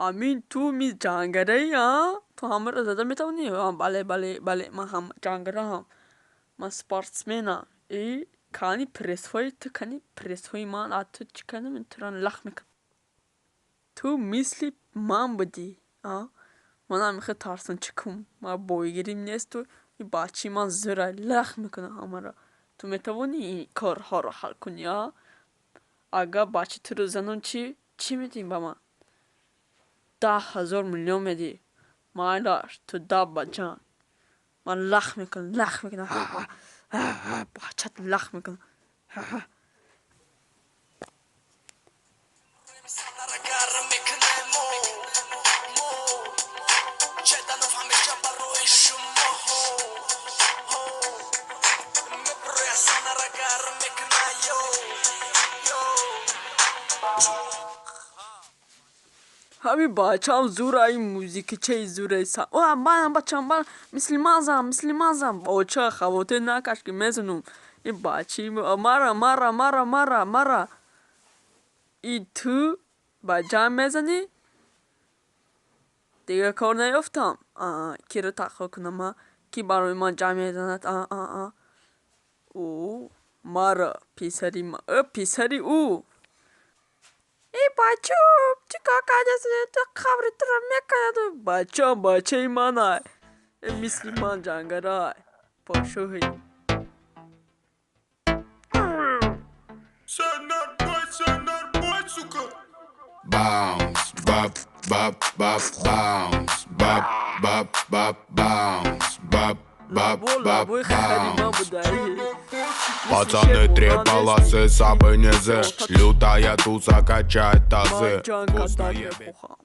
Ҳамин ту ми ҷангараи, а? Ту ҳамаро зада метавонӣ? Бале, бале, бале, ман ҳам ҷангараам. Ман спортсменам. И кани прессҳои ту, кани прессҳои ман, а ту чӣ кардам? Туро лах мекунам. Ту мисли ман будӣ, а? Манам мехоҳ тарсончикум. Ман боигирим несту и бачаи ман зӯра лах мекунад ҳамаро. Ту метавонӣ ин корҳоро ҳал кунӣ, а? Агар бачаи туро занам, чӣ? Чӣ медиҳӣ ба ман? 10 000 миллион медиҳӣ. Майлаш, ту да ба ҷанг. Ман лах мекунам, лах мекунам. Бачат лах мекунам. Ҳамин бачаам зӯра, ин музикачаи зӯра. Манам бачам, мисли ман зан, мисли ман зан. Боча, хавотир накаш, ки мезанам. Ин бачаи мара, мара, мара, мара, мара. И ту ба ҷанг мезанӣ? Дигар кор наёфтам. Киро тахо кунам, а? Ки барои ман ҷанг мезанад? Ӯ мара, писари писари ӯ. Э, бачам, чӣ кор кардааст? Ту қабри туро мекунад. Бачам бачаи манай. Э, мисли ман ҷангарай. Подшоҳи. Bounce, bop, bop, bop, bounce, bop, bop, bop, bounce, bop, bop, Лабо, bop, лабои хари ман bounce. будаи. Пацаны, три полосы, самые низы. Лютая туса качает Ман тазы. ҷанг кардан Вкусные мехоҳам.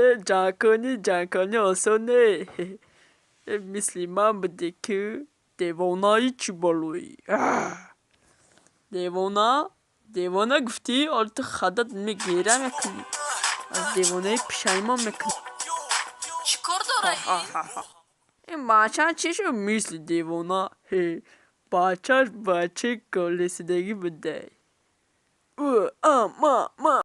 Э, ҷангкунӣ, ҷангкунӣ осон не. Э, мисли ман будӣ, ки девонаи чӣ балоӣ? Девона, девона гуфтӣ, ҳол ту хадат мегира мекунӣ. Аз девонаи пушаймон мекунӣ. Чӣ кор дора ин? Ин бача чӣ шуд мисли девона? Ҳе, бачаш бачаи колесидагӣ будай. Ма, ма.